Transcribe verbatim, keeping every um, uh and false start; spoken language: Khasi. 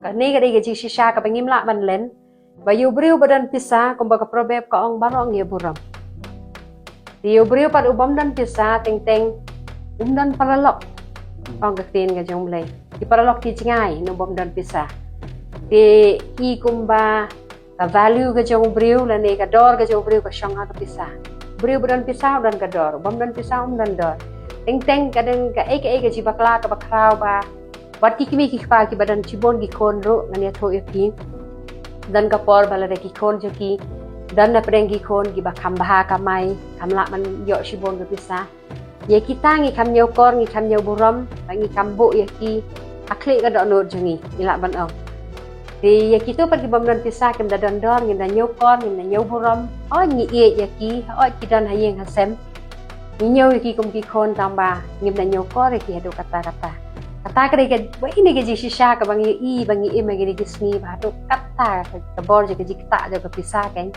Kane ka dei ka jingshisha kaba ngim lah ban len. Ba ïa u briew ba don pisa, kumba ka proverb ka ong, baroh ngi ïa burom. Te ïa u briew pat u bym don pisa, teng teng um don paralok. Ong ka ktien ka jong U Blei, ki paralok ki jngai na u bym don pisa. Te i kumba ka value ka jong u briew lane ka dor ka jong u briew ka shong ha ka pisa. U briew ba don pisa u don ka dor, u bym don pisa um don dor. Teng teng ka dang kaei kaei ka jingbakla kaba khraw ba wat ki kmie ki kpa kiba don shibun ki khun ruh, ngan ïathuh ïa phi. Don ka por ba lada ki khun jong ki don na pdeng ki khun kiba kham bha kamai, kham lah ban ïoh shibun ka pisa, ïa kita ngi kham ñiewkor, ngi kham ñiewburom, ba ngi kham buh ïa ki ha khlieh ka dohnud jong ngi, ngi lah ban ong. Te ïa kito pat ki bym don pisa, kim da don dor, ngim da ñiewkor, ngim da ñiewburom. Hooid ngi ïeit ïa ki, hooid ki don ha ïing ha sem, ngi ñiew ïa ki kum ki khun, tangba ngim da ñiewkor ïa ki haduh katta katta. Kata ka dei kawei na ki jingshisha kaba ngi ïohi ba ngi im ha kine ki sngi, ba haduh katta ka bor jong ka jingktah jong ka pisa kein.